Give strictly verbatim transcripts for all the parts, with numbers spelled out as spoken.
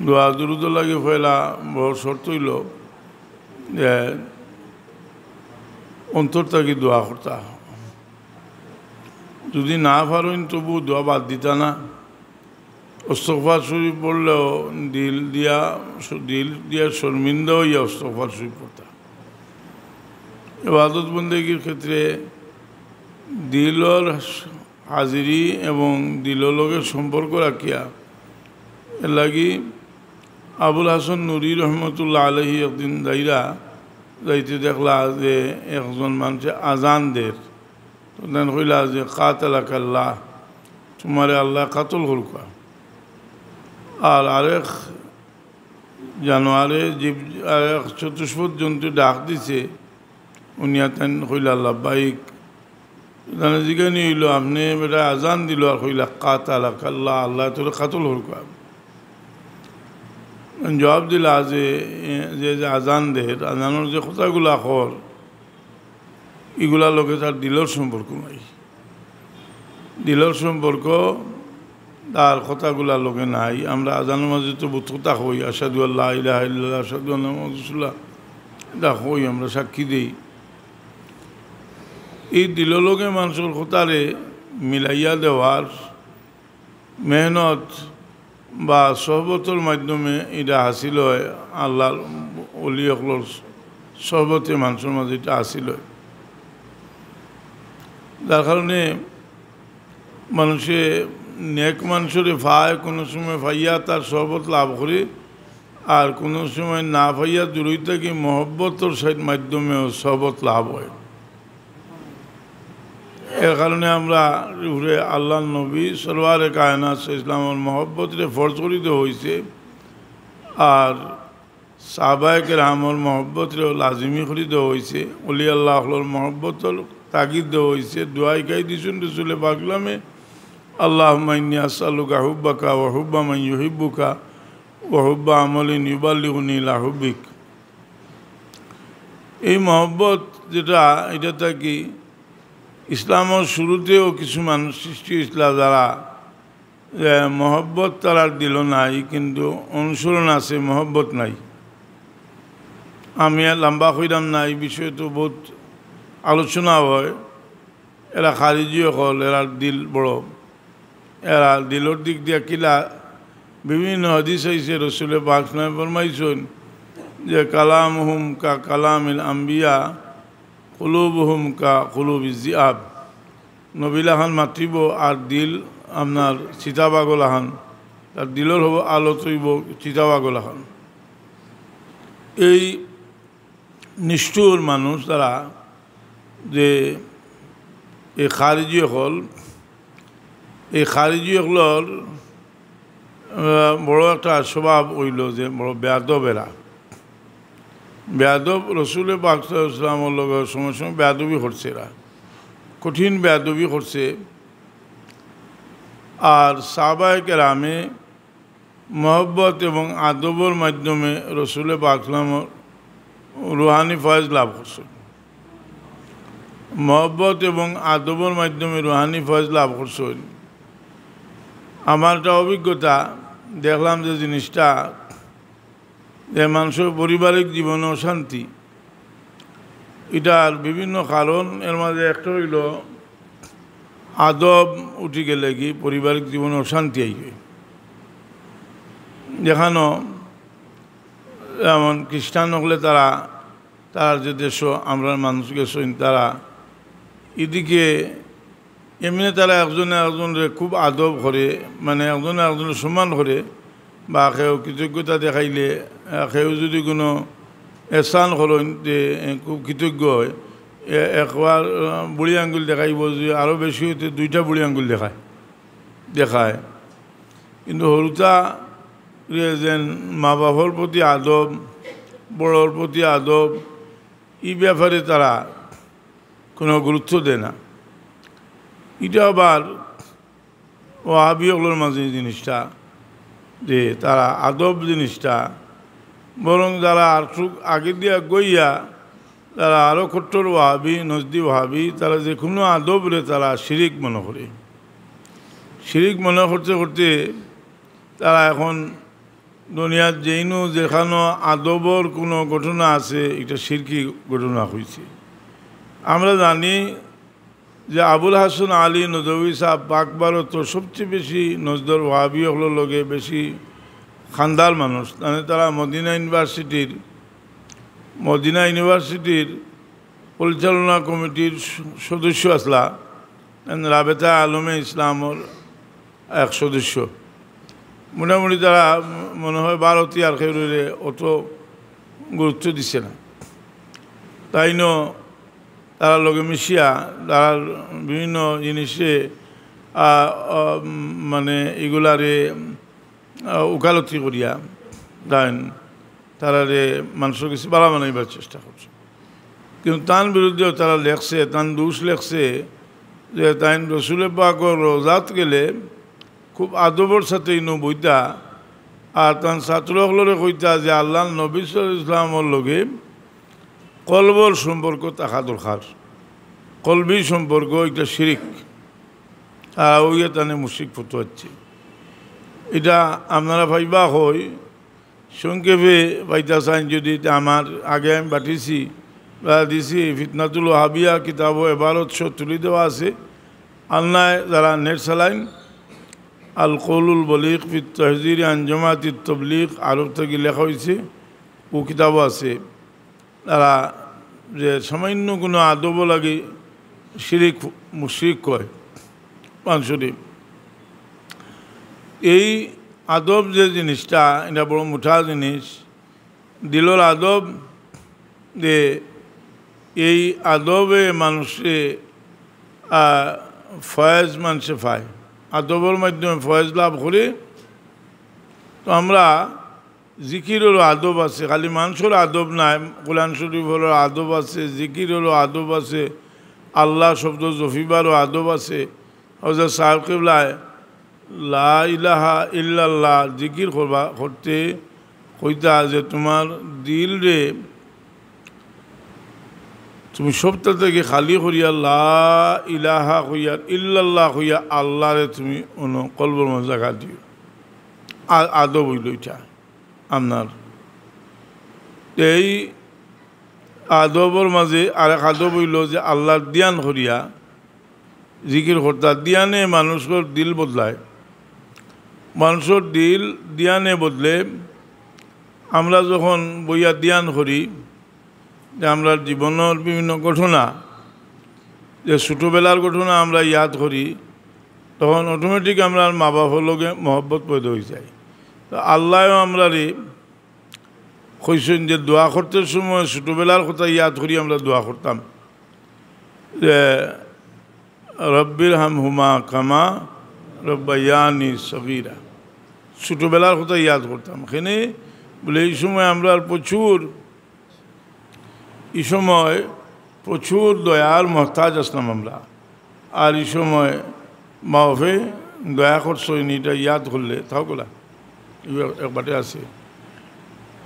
দোয়া দুরুদর লাগি পয়লা বড় শর্ত অইলো যে অন্তর থাকি দোয়া করতা। যুদি না পারইন তবু দোয়া বাদ দিতা না। ইস্তগফার শরীফ পড়লেও দিল দিয়া, দিল দিয়া শর্মিন্দা অইয়া ইস্তগফার শরীফ পড়তা। ইবাদত বন্দেগীর ক্ষেত্রে দিলর হাজিরি এবং দিলর লগে সম্পর্ক রাখিয়া, এর লাগি আবুল হাসান নুরি রহমতুল্লাহ আলাইহি একদিন যাইরা যাইতে দেখলা যে একজন মানষে আজান দের, তো দেন কইলা যে, "কাতালাকাল্লাহ, তুমারে আল্লায় কাতল করউক্কা।" আর আরেক জানোয়ারে, জীব, আরেক চতুষ্পদ জন্তু ডাক দিছে, হুনিয়া তাইন কইলা, "লাব্বাইক।" তানে জিগানি অইলো, "আপনে বেটা আজান দিলো আর কইলা, কাতালাকাল্লাহ, আল্লায় তোরে কাতল করউক্কা।" জবাব দিলা যে, এ, যে, যে আজান দের, আজানর যে কথাগুলা কর, ইগুলার লগে তার দিলর সম্পর্ক নাই। দিলর সম্পর্ক তার কথাগুলার লগে নাই। আমরা আজানর মাঝে তো বহুত কথা কই, "আশহাদু আল্লা ইলাহা ইল্লাল্লাহ, আশহাদু আন্না মুহাম্মাদুর রাসূলুল্লাহ", ইটা কই, আমরা সাক্ষী দেই। এই দিলর লগে মানষর কথারে মিলাইয়া দেওয়ার মেহনত বা সহবতর মাধ্যমে ইটা হাসিল অয়, আল্লাহর ওলি অকলর সহবতে মানষর মাঝে ইটা হাসিল অয়। যার কারণে মানষে নেক মানষরে পায়, কুনু সময় পাইয়া তার সহবত লাভ করে, আর কুনু সময় না পাইয়া দূরই থাকি মহব্বতর সাইড মাধ্যমেও সহবত লাভ অয়। এর কারণে আমরার উপরে আল্লাহর নবী সরওয়ারে কায়নাত সাল্লাল্লাহু আলাইহি ওয়াসাল্লামর মহব্বতরে ফরজ করি দেওয়া অইছে। আর সাহাবায়ে কেরামর মহব্বতরেও লাজিমি করি দেওয়া অইছে। ওলি আল্লাহ অকলর মহব্বতর তাগিদ দেওয়া অইছে। দোয়া হিকাই দিছইন রসুলে পাক সাল্লামে, "আল্লাহুম্মা ইন্নী আসআলুকা হুব্বাকা ওয়া হুব্বা মান ইউহিব্বুকা ওয়া হুব্বা আমালিন ইউবাল্লিগুনি ইলা হুব্বিক।" এই মহব্বত যেটা, ইটা থাকি ইসলামর শুরুতেও কিছু মানুষ সৃষ্টি অইছিলা যারা, যে মহব্বত তারার দিলো নাই, কিন্তু অনুসরণ আছে, মহব্বত নাই। আমি আর লম্বা কইরাম না, এই বিষয়ে তো বহুত আলোচনা অয়। এরা খারিজি অকল, এরার দিল বড়, এরা দিলর দিক দিয়া কিলা, বিভিন্ন হাদিস আইছে, রসুলে পাক সাল্লাল্লাহু আলাইহি ওয়াসাল্লামে ফরমাইছইন যে, "কালামুহুম কা কালামিল আম্বিয়া, কুলুবুহুম কা কুলুবিজ জিআব।" নবী লাখান মাতিবো আর দিল আপনার চিতাবাঘ লাখান, তার দিলর হবো আলত অইবো চিতাবাঘ লাখান। এই নিষ্ঠুর মানুষ তারা, যে এই খারিজি অকল, এই খারিজি অকলর, আহ, বড় একটা স্বভাব অইলো যে বড় বেয়াদব এরা। বেয়াদব, রসুলে পাক সাল্লাল্লাহু আলাইহি ওয়াসাল্লামর লগে সময় সময় বেয়াদবি করছে এরা, কঠিন বেয়াদবি করছে। আর সাহাবায়ে কেরামে মহব্বত এবং আদবর মাধ্যমে রসুলে পাক সাল্লাল্লাহু আলাইহি ওয়াসাল্লামর রুহানি ফয়েজ লাভ করছইন। মহব্বত এবং আদবর মাধ্যমে রুহানি ফয়েজ লাভ করছইন। আমার একটা অভিজ্ঞতা, দেখলাম যে জিনিসটা, যে মানষর পারিবারিক জীবনে অশান্তি, ইটার বিভিন্ন কারণ, এর মাঝে একটা অইলো আদব উঠি গেলেগি পারিবারিক জীবনে অশান্তি আইবে। যেখানো যেমন খ্রিস্টান অকলে তারা, তারার যে দেশো আমরার মানুষ গেছইন, তারা ইদিকে এমনে তারা একজনে একজনরে খুব আদব করে, মানে একজনে একজনরে সম্মান করে, বা কেউ কৃতজ্ঞতা দেখাইলে, আহ, কেউ যুদি কুনু এহসান করইন, তে, এ, খুব কৃতজ্ঞ অয়। এ, একবার, আহ, বুড়ি আঙ্গুল দেখাইবো, যুদি আরো বেশি অয় তে দুইটা বুড়ি আঙ্গুল দেখায়, দেখায়। কিন্তু হুরুতারে যেন মা বাপর প্রতি আদব, বড়র প্রতি আদব, ই ব্যাপারে তারা কুনু গুরুত্ব দেয় না। ইটা আবার ওয়াহাবি অকলর মাঝে ই জিনিসটা, যে তারা আদব জিনিসটা, বরং তারা আর একটু আগে দিয়া গইয়া তারা আরো কট্টর ওয়াহাবি, নজদি ওয়াহাবি, তারা যে কুনু আদবরে তারা শিরিক মনে করে। শিরিক মনে করতে করতে তারা এখন দুনিয়াত যেইনু যেখানো আদবর কুনু ঘটনা আছে, ইটা শিরকি ঘটনা অইছে। আমরা জানি যে আবুল হাসান আলী নদভী সাব পাক ভারতর সবচেয়ে বেশি নজদর ওয়াহাবি অকলর লগে বেশি খান্দার মানুষ। মানে, তারা মদিনা ইউনিভার্সিটির, মদিনা ইউনিভার্সিটির পরিচালনা কমিটির স-, সদস্য আছলা, মানে, রাবেতা আলমে ইসলামর এক সদস্য। মোটামুটি তারা মনে হয় ভারতীয় আর কেউরে অত গুরুত্ব দিছে না। তাইনও তারার লগে মিশিয়া তারার বিভিন্ন জিনিসে, আ, আ, মানে, ইগুলারে, আ, উকালতি করিয়া তাইন তারারে মানষর গেছে ভালা বানাইবার চেষ্টা করছে। কিন্তু তান বিরুদ্ধেও তারা লেখছে, তান দুষ লেখছে যে তাইন রসুলে পাকর রওজাত গেলে খুব আদবর সাথে ইনো বইতা, আর তান ছাত্র অকলরে কইতা যে আল্লাহর নবী সাল্লাল্লাহু আলাইহি ওয়াসাল্লামর লগে কলবর সম্পর্ক থাকা দরকার। কলবি সম্পর্ক ইটা শিরিক। আর অউ গিয়া তানে মুশরিক ফতোয়া দিছে। ইটা আপনারা পাইবা কই, সংক্ষেপে পাইতা চাইন যদি, তে আমার আগে আমি পাঠাইছি, বা দিছি, ফিতনাতুল ওয়াহাবিয়া কিতাব ও এবারত সহ তুলি দেওয়া আছে। আন্নায় যারা নেট চালাইন, আল কৌলুল বলিগ ফি তাহজির আন জামাতিত তবলিগ, আরব থাকি লেখা অইছে, অউ কিতাবও আছে। তারা যে সামান্য কুনু আদব লাগি শিরিক, মুশরিক কয় মানষরে। এই আদব যে জিনিসটা, ইটা বড় মুঠা জিনিস। দিলর আদব, যে এই আদবে মানষে, আ, ফয়েজ মানষে পায়, আদবর মাধ্যমে ফয়েজ লাভ করে। তো আমরা জিকিররও আদব আছে, খালি মানষর আদব নায়, কোরআন শরীফরও আদব আছে, জিকিররও আদব আছে, আল্লাহ শব্দ জপিবারও আদব আছে। হযরত সাহেব কিবলায় লা ইলাহা ইল্লাল্লাহ জিকির করবা, করতে কইতা যে তুমার দিলরে তুমি সবতা থাকি খালি করিয়া লা ইলাহা কইয়া, ইল্লাল্লাহ কইয়া আল্লাহরে তুমি অনো কলবর মাঝে জাগা দিও। আ-, আদব অইলো ইটা আপনার। এই আদবর মাঝে আরেক আদব অইলো যে আল্লাহর ধিয়ান করিয়া জিকির করতা। ধিয়ানে মানষর দিল বদলায়, মানষর দিল ধিয়ানে বদলে। আমরা যখন বইয়া ধিয়ান করি, যে আমরার জীবনর বিভিন্ন ঘটনা, যে ছোটবেলার ঘটনা আমরা ইয়াদ করি, তখন automatic আমরার মা বাপর লগে মহব্বত পয়দা অই যায়। তো আল্লায়ও আমরারে কইছইন যে দোয়া করতে সময় ছোটবেলার কথা ইয়াদ করি আমরা দোয়া করতাম, যে রব্বির হামহুমা কামা রব্বায়ানি সগীরা, ছোটবেলার কথা ইয়াদ করতাম। কেনে বুলে, এই সময় আমরার প্রচুর, এই সময় প্রচুর দয়ার মহতাজ আছলাম আমরা। আর এই সময় মা বাপে দয়া করছইন, ইটা ইয়াদ করলে, থাকলা, একবারে আছে,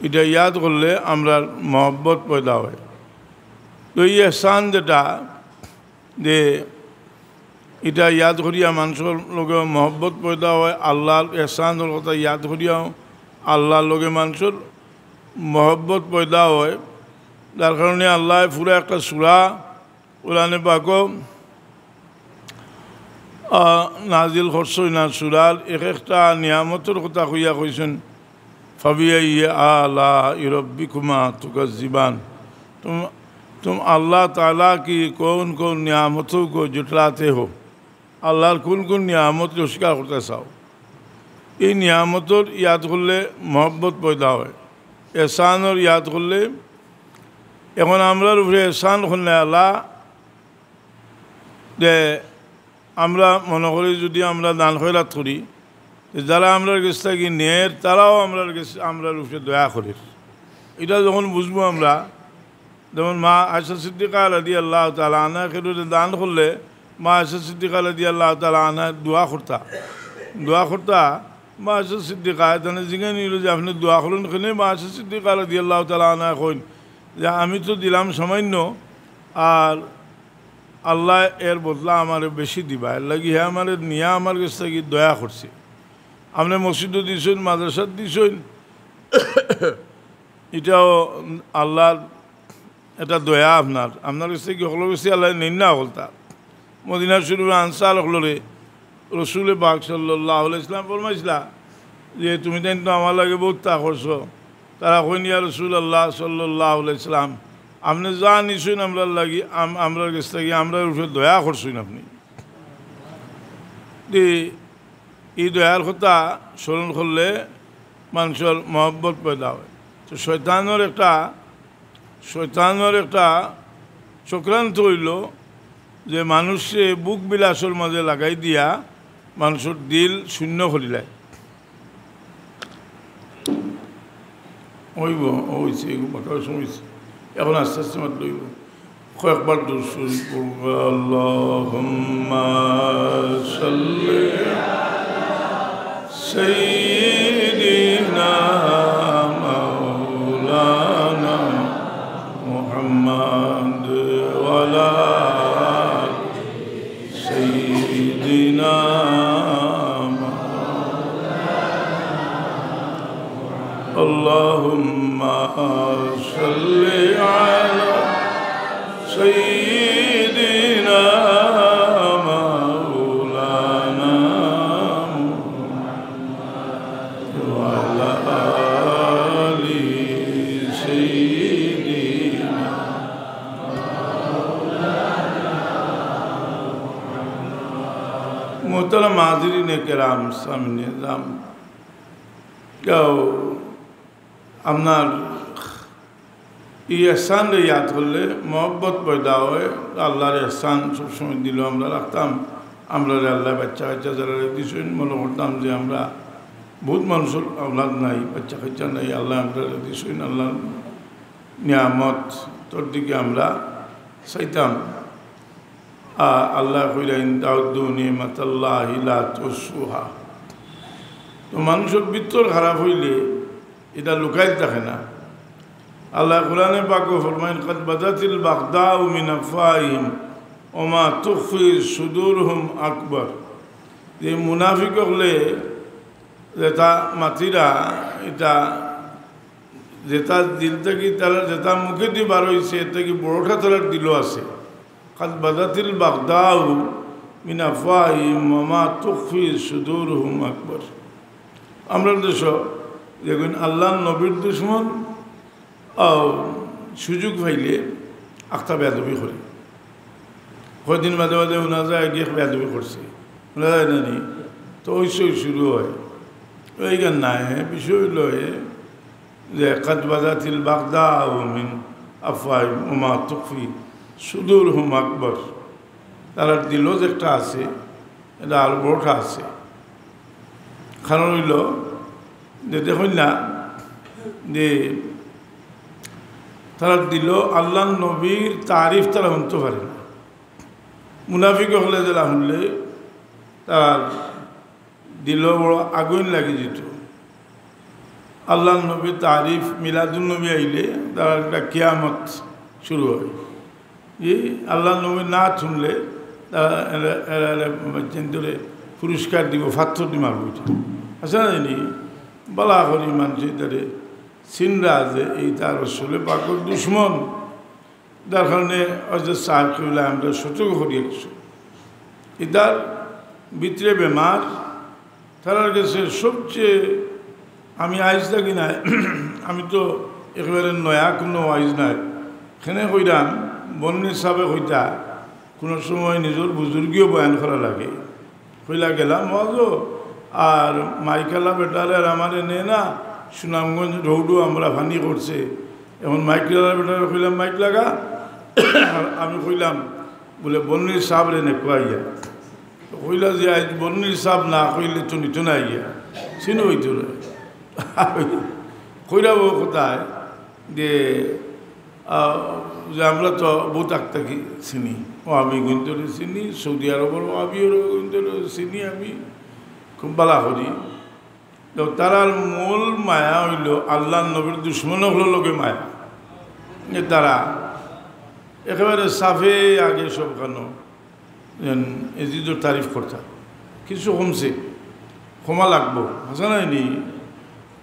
ইটা ইয়াদ করলে আমরার মহব্বত পয়দা হয়। তো এই এহসান যেটা, যে ইটা ইয়াদ করিয়া মানষর লগে মহব্বত পয়দা হয়, আল্লাহর এহসানর কথা ইয়াদ করিয়াও আল্লাহর লগে মানষর মহব্বত পয়দা হয়, যার কারণে আল্লায় পুরা একটা সূরা কোরআনে পাকো, আহ, নাজিল করছইন। আর সূরার এক একটা নিয়ামতর কথা কইয়া কইছইন, ফাবিআইয়ি আলাই রাব্বিকুমা তুকাজ্জিবান। তুম, তুম আল্লাহ তাআলা কি কোন কোন নিয়ামতোঁ কো জুটলাতে হো? আল্লাহর কোন কোন নিয়ামতরে অস্বীকার করতা চাও? এই নিয়ামতর ইয়াদ করলে মহব্বত পয়দা হয়, এহসানর ইয়াদ করলে। এখন আমরার উপরে এহসান করলে আল্লাহ, যে আমরা মনে করি যদি আমরা দান খয়রাত করি, যে যারা আমরার গেছ থাকি নের, তারাও আমরার গেছ, আমরার উপরে দয়া করের। ইটা যখন বুঝবো আমরা, যেমন মা আয়েশা সিদ্দিকা রাদিয়াল্লাহু তাআলা আনহা কেউরে দান করলে, মা আয়েশা সিদ্দিকা রাদিয়াল্লাহু তাআলা আনহা দোয়া করতা, দোয়া করতা। মা আয়েশা সিদ্দিকা তানে জিগানি অইলো যে, "আপনে দোয়া করইন কেনে?" মা আয়েশা সিদ্দিকা রাদিয়াল্লাহু তাআলা আনহা কইন যে, "আমি তো দিলাম সামান্য, আর আল্লায় এর বদলা আমারে বেশি দিবা, এরলাগি হে আমারে নিয়া আমার গেছ থাকি দয়া করছে। আপনে মসজিদো দিছইন, মাদ্রাসাত দিছইন, ইটাও আল্লার একটা দয়া আপনার, আপনার গেছে কি হকলর গেছে আল্লায় নেইন না হকলতা। মদিনা শরীফর আনসার হকলরে রসুলে পাক সাল্লাল্লাহু আলাইহি ওয়াসাল্লাম ফরমাইছলা যে, "তুমি তাইন তো আমার লাগি বউত তা করছো।" তারা কইন, "ইয়া রাসুলাল্লাহ সাল্লাল্লাহু আলাইহি ওয়াসাল্লাম, আপনে যা নিছইন আমরার লাগি, আম-, আমরার গেছ থাকি, আমরার উপরে দয়া করছইন আপনে।" তে ই দয়ার কথা স্মরণ করলে মানষর মহব্বত পয়দা অয়। তো শয়তানর একটা, শয়তানর একটা চক্রান্ত অইলো যে মানষরে ভোগ বিলাসর মাঝে লাগাই দিয়া মানষর দিল শূন্য করিলায়। অইবো, অইছে, এগু বাঁকার সময় অইছে। এখন আস্তে আস্তে মাতলে অইবো। কয়েকবার দুরুদ শরীফ পড়বা। اللهم صل على سيدنا مولانا محمد وعلى آل سيدنا محمد. اللهم صل على سيدنا مولانا محمد وعلى آل سيدنا. মোহতারাম হাজিরিনে কেরাম, সামনে দাম, কেউ আপনার ই এহসানরে ইয়াদ করলে মহব্বত পয়দা অয়। আল্লার এহসান সবসময় দিলো আমরা রাখতাম। আমরারে আল্লায় বাচ্চা কাচ্চা যারারে দিছইন, মনো করতাম যে আমরা বউত মানষর আওলাদ নাই, বাচ্চা কাচ্চা নাই, আল্লায় আমরারে দিছইন, আল্লার নিয়ামতর দিকে আমরা চাইতাম। আ-, আল্লায় কইলা, "ইন তাউদ্দু নি'মাতাল্লাহি লা তুহসুহা।" তো মানষর ভিতর খারাপ অইলে ইটা লুকাইল থাকে না। আল্লায় কোরআনে পাকো ফরমাইন, "কাদ বাদাতিল বাগদাউ মিন আফওয়াহিহিম ওয়া মা তুখফি সুদুরুহুম আকবার।" যে মুনাফিক অকলে যেটা মাতিরা, ইটা যেটা দিল থাকি তারা, যেটা মুখেদি বার অইছে, এর থাকি বড়টা তারার দিলো আছে। কাদ বাদাতিল বাগদাউ মিন আফওয়াহিহিম ওয়া মা তুখফি সুদুরুহুম আকবার। আমরার দেশো যেগুন আল্লার নবীর দুশমন, আও, সুযোগ পাইলে আখতা বেয়াদবি করে। কয়দিন বাদে বাদে হুনা যায় গিয়ে বেয়াদবি করছে, হুনা যায় না নি? তো অউ সময় শুরু অয়। অউ গান নায়, বিষয় অইলো যে কাদ বাদাতিল বাগদাউ মিন আফওয়াহিহিম ওয়া মা তুখফি সুদুরুহুম আকবার। তারার দিলো যেটা আছে, ইটা আরো বড়টা আছে। কারণ অইলো যে দেখইন না যে তারার দিলো আল্লার নবীর তারিফ তারা হুনতো পারে না। মুনাফিক অকলে যেলা হুনলে তারার দিলো বড় আগুইন লাগি যিতো। আল্লার নবীর তারিফ, মিলাদুন নবী আইলে তারার একটা কিয়ামত শুরু অয়। ই আল্লার নবীর নাত হুনলে তারা এরা, এরা, এরা চিন্তা করে পুরস্কার দিবো, ফাত্তর দি মারবো ইটা। আছে না জানি? বালা করি মানষে তারে চিনরা যে ইটা রসুলে পাকর দুশমন। যার কারণে হজরত সাহেব কিবলা আমরা সতর্ক করিয়া গেছি। ইতার ভিতরে বেমার, তারার গেছে সবচেয়ে আমি আইজ লাগি নাই, আমি তো একেবারে নয়া কুনু আইজ নাই। কেনে কইরাম, বন্নি সাবে কইতা, কুনু সময় নিজর বুজুর্গিও বয়ান করা লাগে। কইলা গেলাম ওয়াজো, আর মাইকআলা বেটারে আর আমারে নেয় না, সুনামগঞ্জ রোডও আমরা ফানি করছে। এখন মাইকআলা বেটারে কইলাম, "মাইক লাগা।" আর আমি কইলাম, বুলে, "বন্নির সাবরে নেকো আইয়া।" তো কইলা যে, "আইজ বন্নির সাব না কইলে তো নিতো না আইয়া।" চিনো অইতো না। কইরা ও কোথায় যে, আহ, যে আমরা তো বউত আগ থাকি চিনি, ওয়াহাবি গুইন্তরে চিনি, সৌদি আরবর ওয়াহাবি গুইন্তরে চিনি আমি খুব বালা করি। তো তারার মূল মায়া অইলো আল্লার নবীর দুশমন অকলর লগে মায়া। যে তারা একেবারে সাফে আগে সবখানো যেন এজিদর তারিফ করতা। কিছু কমছে, কমা লাগবো, হাছা নায় নি?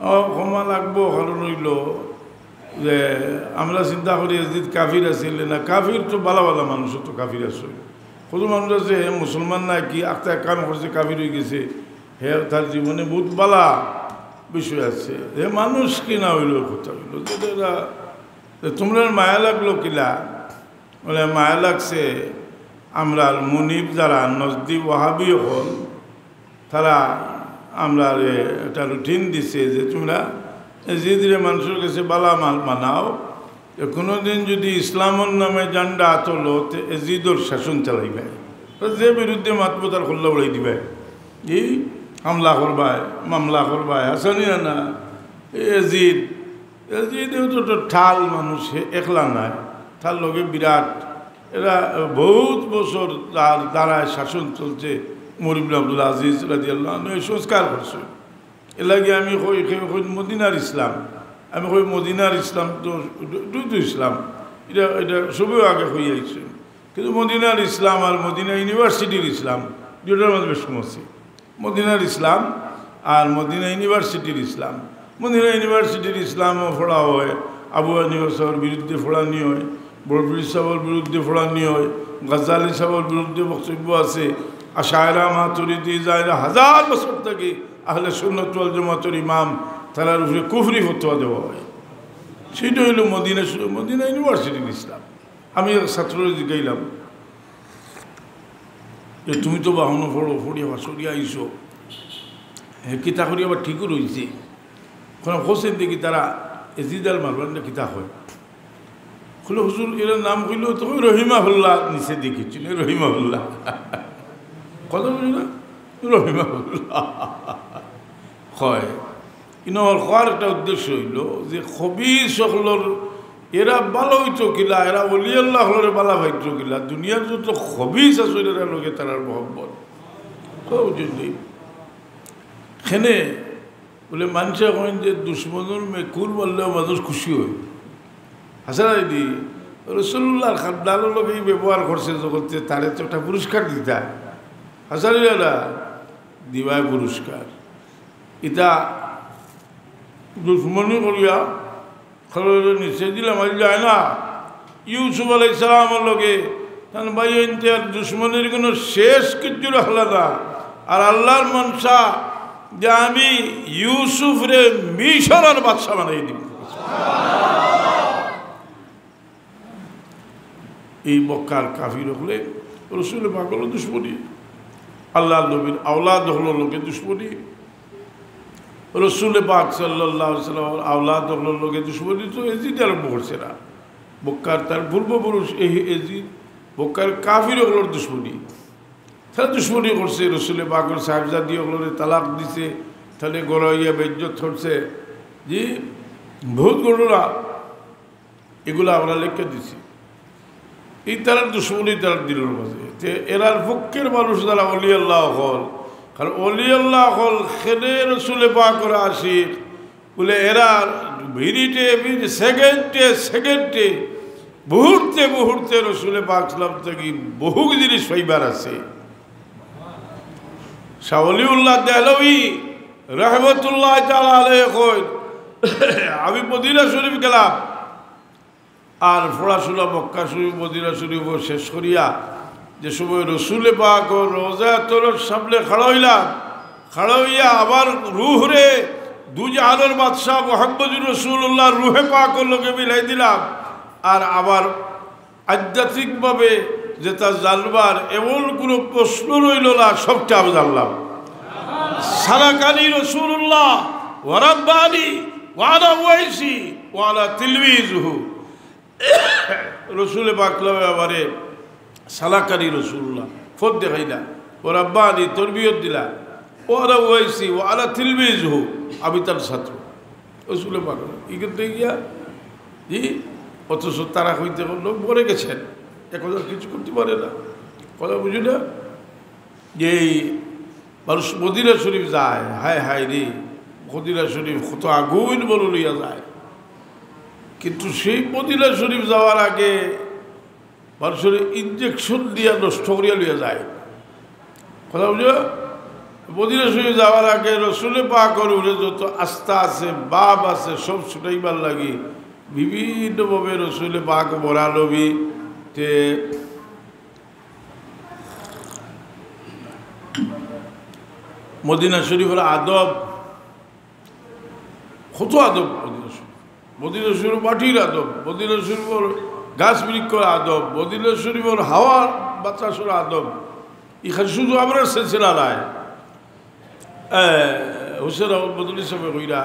ও, ক্ষমা লাগবো, কারণ অইলো যে আমরা চিন্তা করি এজিদ কাফির আছিল না, কাফির তো বালা বালা মানুষ তো কাফির আছে। কত মানুষ আছে, হে মুসলমান না কি, একটা কাম করছে, কাফির অই গেছে, হে তার জীবনে বহুত বালা বিষয় আছে। হে মানুষ কি না অইলো, কথা অইলো যে এরা, যে তোমরা মায়া লাগলো কিলা? বলে, মায়া লাগছে আমরার মুনিব যারা নজদি ওয়াহাবি অকল, তারা আমরারে একটা রুটিন দিছে যে তোমরা এজিদরে মানুষর গেছে বালা মাল বানাও, যে কোনোদিন যদি ইসলামর নামে ঝান্ডা তোলো, তে এজিদর শাসন চালাইবায়। তো যে বিরুদ্ধে মাতবো, তার কল্লা উড়াই দিবায়, এই হামলা করবায়, মামলা করবায়, হাসানি না, এজিদ এজিদেও তো একটা ঠাল মানুষ, হে একলা নায়, তার লগে বিরাট, এরা বহুত বছর তার দ্বারায় শাসন চলছে। উমর ইবনে আব্দুল আজিজ রাদিয়াল্লাহু আনহু এই সংস্কার করছে। এর লাগি আমি কই, কেউ কই মদিনার ইসলাম, আমি কই মদিনার ইসলাম তো দুই তো ইসলাম, এটা, এটা সবই আগে হয়ে আইছে। কিন্তু মদিনার ইসলাম আর মদিনা ইউনিভার্সিটির ইসলাম, দুইটার মধ্যে বেশ কম আছে। মদিনার ইসলাম আর মদিনা ইউনিভার্সিটির ইসলাম। মদিনা ইউনিভার্সিটির ইসলামও পড়া হয়, আবু হানিফা সাহেবের বিরুদ্ধে পড়ানি হয়, বড়ফির সাহেবের বিরুদ্ধে পড়ানি হয়, গাজ্জালি সাহেবের বিরুদ্ধে বক্তব্য আছে, আশায়রা, মাতুরিদি, জায়রা, হাজার বছর থেকে আহলে সুন্নত ওয়াল জামাতের ইমাম, তারার উপরে কুফরি ফতোয়া দেওয়া হয়। সেটা হইল মদিনা, মদিনা ইউনিভার্সিটির ইসলাম। আমি এক ছাত্ররে জিজ্ঞাইলাম যে, "তুমি তো বাহনো পড়ো, পড়িয়া পাস করিয়া আইছো, হে কিতা করি আবার ঠিকও রইছে?" কোন হোসেন দেখি তারা এজিদ আল মারওয়ান না কিতা হয়? খুলে, "হুজুর, এরা নাম কইলো তো ওই রহিমাহুল্লাহ নিচে দেখেছি, না রহিমাহুল্লাহ।" কথা বুঝি না? রহিমাহুল্লাহ। হয়। ইনো আমার কওয়ার একটা উদ্দেশ্য হইল যে খবিস অকলর এরা ভালা অইতো কিলা, এরা অলি আল্লাহ অকলরে ভালা পাইতো কিলা, দুনিয়ার যত খবিস আছে এরা লগে তারার মহব্বত। তো বুঝলি? খেনে বলে মানষে কইন যে দুশমনর মেকুর মারলেও মানুষ খুশি হয়। হাসান আলী রসুল্লাহর খাদ্দানোর লগে এই ব্যবহার করছে যখন, তে তারে তো একটা পুরস্কার দিতা। হাসান আলী আলা দিবায় পুরস্কার। ইতা দুশমনি করিয়া খরচের নিচে দিলাম, আর যায় না। ইউসুফ আলাইহিস সালামর লগে তান ভাই ইন্তে আর দুশমনির কোনো শেষ কিচ্ছু রাখলা না। আর আল্লাহর মনসা যে আমি ইউসুফরে মিশরর বাদশা বানাই দিব। এই মক্কার কাফির অকলে রসুল পাকর দুশমনি, আল্লাহর নবীর আওলাদ অকলর লগে দুশমনি, রসুল পাক সাল্লাল্লাহু আলাইহি ওয়াসাল্লামর আওলাদ অকলর লগে দুশমনি তো এজিদ আরম্ভ করছে না। মক্কার তার পূর্বপুরুষ এই এজিদ মক্কার কাফির অকলর দুশমনি। তারা দুশমনি করছে, রসুল পাকর সাহেবজাদি অকলরে তালাক দিছে, তাহলে গড়াইয়া বেইজ্জত করছে। জি, বহুত ঘটনা। এগুলা আমরা লেখা দিছি। এই তারার দুশমনি তারার দিলর মাঝে। তে এরার পক্ষের মানুষ যারা অলি আল্লাহ অকল, কারণ অলি আল্লাহ অকল খেনে রসুলে পাকর আশিক, বলে এরা মিনিটে মিনিট, সেকেন্ডে সেকেন্ডে, মুহূর্তে মুহূর্তে রসুলে পাক সাল্লাম থাকি বহু জিনিস পাইবার আছে। শাহ অলিউল্লাহ দেহলভী রহমতুল্লাহ তাআলা আলাইহি কইন, আমি মদিনা শরীফ গেলাম, আর পড়াশোনা মক্কা শরীফ, মদিনা শরীফ শেষ করিয়া যে সময় রসুলে পাকর রওজা আতহরর সামনে খাড়া অইলাম, খাড়া অইয়া আমার রুহরে দুজাহানর বাদশাহ মুহাম্মদুর রাসূলুল্লাহর রুহে পাকর লগে মিলাই দিলাম, আর আমার আধ্যাত্মিকভাবে যেটা জানবার এমন কোনো প্রশ্ন রইল না, সবটা আমি জানলাম। সালাকানি রাসূলুল্লাহ ওয়া রাব্বানি ওয়া আনা উয়াইসি ওয়া আনা তিলমিজুহু। রসুলে পাক আমারে সালাকানি রাসূলুল্লাহ, পথ দেখাইলা, ওয়া রাব্বানি, তরবিয়ত দিলা, ওয়া আনা উয়াইসি ওয়া আনা তিলমিজুহু, আমি তার ছাত্র। রসুলে পাক ইখান থাকি গিয়া, জি, অথচ তারা কইতে লোক মরে গেছেন, এখন আর কিছু করতে পারে না। কথা বুঝি না? যে এই মানুষ মদিনা শরীফ যায়, হায় হায় রে, মদিনা শরীফ কত আগুন বলে লইয়া যায়, কিন্তু সেই মদিনা শরীফ যাওয়ার আগে মানুষরে ইঞ্জেকশন দিয়া নষ্ট করিয়া লইয়া যায়। কথা বুঝো? মদিনা শরীফ যাওয়ার আগে রসুলে পাকর উপরে যত আস্থা আছে, ভাব আছে, সব ছুটাইবার লাগি বিভিন্নভাবে রসুলে পাক বড় নবী তে মদিনা শরীফর আদব, কত আদব মদিনা শরীফ। মদিনা শরীফ মাটির আদব, মদিনা শরীফর গাছ বৃক্ষর আদব, মদিনা শরীফর হাওয়া বাতাসর আদব। ইখান শুধু আমরার সিলসিলা নায়। এ, হোসেন আহমদ মদনী সাহেবে কইরা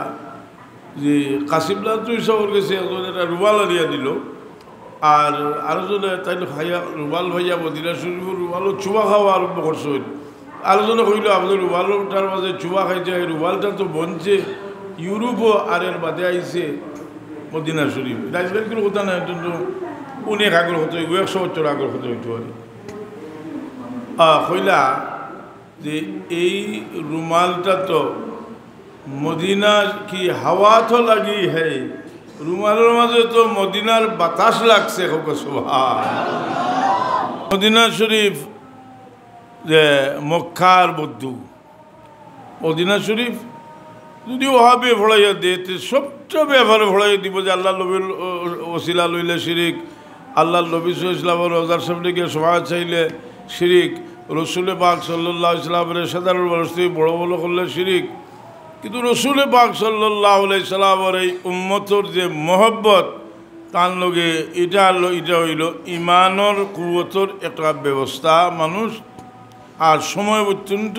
যে কাসিম নানুতুবি সাহেবর গেছে একজন একটা রুমাল আনিয়া দিল, আর আরো জনে তাইন খাইয়া রুমাল পাইয়া মদিনা শরীফর রুমালো চুমা খাওয়া আরম্ভ করছইন। আরো জনে কইল, "আপনার রুমালটার মাঝে চুমা খাইছে, এই রুমালটা তো বনছে ইউরোপো, আর এর বাদে আইছে মদিনা শরীফ।" এটা আজকালকার কথা না, কিন্তু অনেক আগর কথা অইব, একশো বছর আগর কথা অইতে পারে। আহ, কইলা, যে এই রুমালটা তো মদিনা কি হাওয়া তো লাগি হে, রুমালর মাঝে তো মদিনার বাতাস লাগছে, হোক সুবহান। মদিনা শরীফ যে মক্কার বদ্ধু, মদিনা শরীফ যদি ওহাবে ফড়াইয়া দে, তে সবটা ব্যাপারে ফড়াইয়া দিব যে আল্লাহর নবীর ও-, ও-, ওসিলা লইলে শিরিক, আল্লাহর নবী সাল্লাল্লাহু আলাইহি ওয়াসাল্লামর রওজার সামনে গিয়া শফাআত চাইলে শিরিক, রসুলে পাক সাল্লাল্লাহু আলাইহি ওয়াসাল্লামরে সাধারণ মানুষ থেকে বড় মনে করলে শিরিক। কিন্তু রসুলে পাক সাল্লাল্লাহু আলাইহি ওয়াসাল্লামর এই উম্মতর যে মহব্বত, তার লগে এটা হলো, এটা হইল ইমানর কুওয়াতর একটা ব্যবস্থা। মানুষ আর সময় অত্যন্ত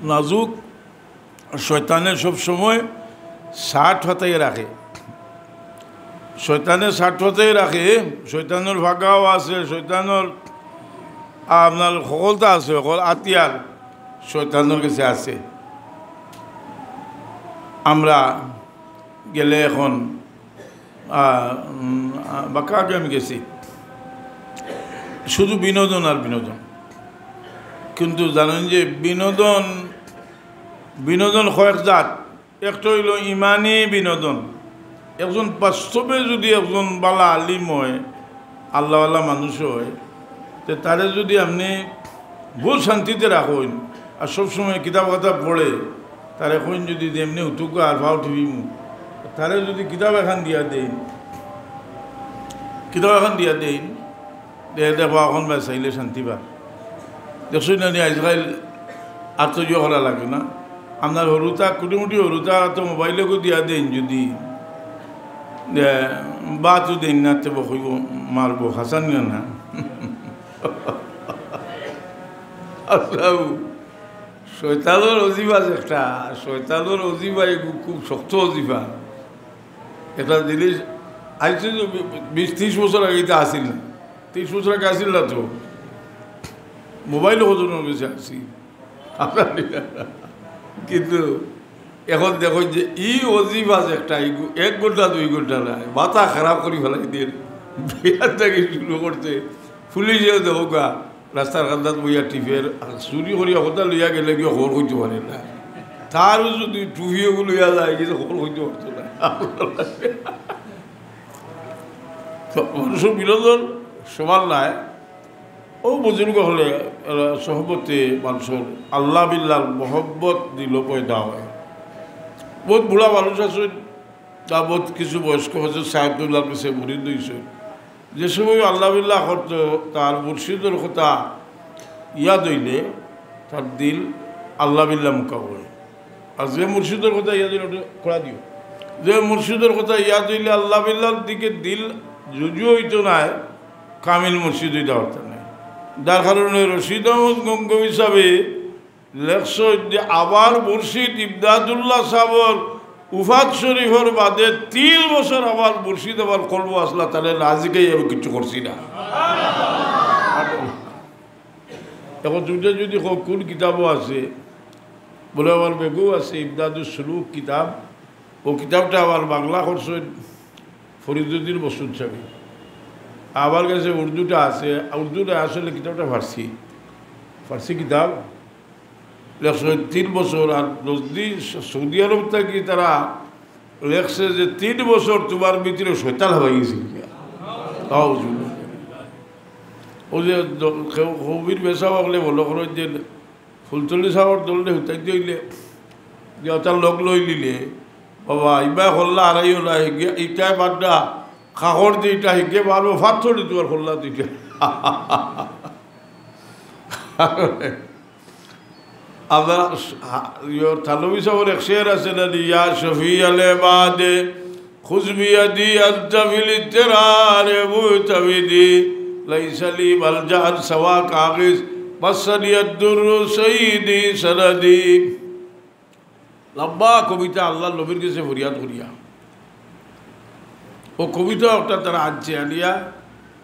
নাজুক। শয়তানে সব সময় শার্ট ফাতাইয়া রাখে, শয়তানে শার্ট ফাতাইয়া রাখে। শয়তানর ফাঁকাও আছে, শয়তানর আপনার হকলতা আছে, হকল আতিয়ার শয়তানর কাছে আছে। আমরা গেলে এখন, আহ, উম, আহ, বাক্কা আগে আমি গেছি, শুধু বিনোদন আর বিনোদন। কিন্তু জানেন যে বিনোদন, বিনোদন কয়েক জাত। একটা হইল ইমানি বিনোদন। একজন বাস্তবে যদি একজন বালা আলিম হয়, আল্লাহওয়ালা মানুষ হয়, তে তারে যদি আপনি বহুত শান্তিতে রাখইন আর সবসময় কিতাব খাতা পড়ে, তারে কইন যদি যে এমনি উঠুকা আর পাও টিপিমু, তারে যদি কিতাব এখান দিয়া দেইন, কিতাব এখান দিয়া দেইন, দে, দে, বা অখন ভাই চাইলে শান্তি পা। দেখছইন না নি, আজকাল আর তো ইয়ে করা লাগে না। আপনার হরুতা, কুটিমুটি হরুতা তো মোবাইলকো দিয়া দেইন যদি, দে, বা তো দেইন না, তে বকইব, মারবো, হাসান না, না। আল্লাহ, শয়তানর অজিফা যে একটা, শয়তানর অজিফা এগু খুব শক্ত অজিফা। একটা জিনিস আইছে তো বিশ ত্রিশ বছর আগে এটা আসিল না, ত্রিশ বছর আগে আসিল না তো, মোবাইল কতজনর কাছে আসি। কিন্তু এখন দেখো যে ই অজিফা যে একটা, এই গু-, এক ঘন্টা দুই ঘন্টা নাই, মাথা খারাপ করি ফেলাই দিয়ে বিয়ার থেকে শুরু করতে পুলিশেও দেখো গা, রাস্তার কান্দাত বইয়া টিপের, আর চুরি করিয়া কথা লইয়া গেলে গিয়ে খবর কইতে পারে না। তারও যদি টুপি ওগুলো লইয়া যায়, কিন্তু খবর কইতে পারতো না। তো মানুষের বিনোদন সমান নাই। ও বুজুর্গ হলে, এরা, সোহবতে মানুষের আল্লাহ বিল্লাহর মহব্বত দিল পয়দা হয়। বহুত বুড়া মানুষ আছে, তা বহুত কিছু বয়স্ক হজরত সাহেবুল্লাহর কাছে মুরিদ হইছে। যে সময় আল্লাহ বিল্লাহ করতো, তার মুর্শিদর কথা ইয়াদ হইলে তার দিল আল্লাহ বিল্লাহ মুখা হয়। আর যে মুর্শিদর কথা ইয়াদ হইলে, ওটা খোলা দিও, যে মুর্শিদর কথা ইয়াদ হইলে আল্লাহ বিল্লাহর দিকে দিল রুজু হইতো নায়, কামিল মুর্শিদ হইতে পারতো নায়। যার কারণে রশিদ আহমদ গঙ্গোহী সাহেবে লেখছইন যে আমার মুর্শিদ ইমদাদুল্লাহ সাহেবর উফাত শরীফর বাদে তিন বছর আমার মুর্শিদ আমার কলব আসলা, তাহলে রাজিকে আমি কিছু করছি না। এখন দুইটা যদি কও, কোন কিতাবও আছে? বলে, আমার বেগও আছে, ইমদাদুস সুলুক কিতাব। ও কিতাবটা আবার বাংলা করছইন ফরিদুদ্দিন বসুন সাহেব। আমার কাছে উর্দুটা আছে, উর্দুটা আসলে কিতাবটা ফার্সি, ফার্সি কিতাব। লেখছে তিন বছর, আর নজদি সৌদি আরব থাকি তারা লেখছে যে তিন বছর তোমার ভিতরে শয়তান হামাই গেছিল। তাও অউ যে দ-, কেউ কবির বেশা হকলে মনো করইন যে ফুলতলি সাবর দলরে হুতাইতে অইলে যে অতার লগ লইলিলে, বাবা, ইবায় কল্লা হারাইও না, হিগে ইটায় বাড্ডা, কাকর দি ইটা হিগে বারো, ফাত্তর দি তুমার কল্লা দিতে। আপনার ইয়ো থানভী সাবর এক শের আছে না নি, "ইয়া শফি আল ইবাদে, খুজ বিয়াদি আনতা ফিল ইত্তেরারে মুতাবিদি, লাইসা লি মালজাআন সাওয়াকা আগিস, মাসানি আদ-দুররু সাইয়িদি সানাদি।" লম্বা কবিতা আল্লার নবীর গেছে ফরিয়াদ করিয়া। অউ কবিতা অকটা তারা আনছে, আনিয়া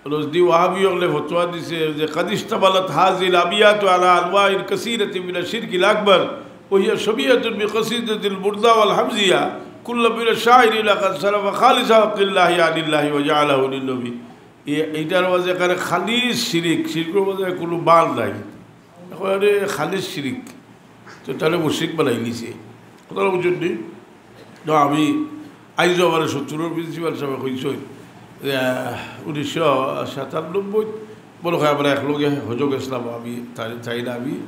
নজদি ওয়াহাবি অকলে ফতোয়া দিছে যে, "قد اشتملت هذه الأبيات على أنواع كثيرة من الشرك الأكبر، وهي شبيهة بقصيدة البردة والهمزية، كل من الشاعرين قد صرف خالص حق الله عن الله وجعله للنبي।" এ-, এইটার মাঝে এখানে খালিস শিরিক, শিরিকর মাঝে কোনো বাল নাই। একেবারে খালিস শিরিক। তো তারে মুশরিক বানাইলিছে। কথাটা বুঝছইন নি? তো আমি আইজও আমারে সত্তরর প্রিন্সিপাল সাবে কইছইন যে, আহ, উনিশশো সাতানব্বই মনে হয় আমরা একলগে হজো গেছলাম, আমি তাই, তাই না আমি।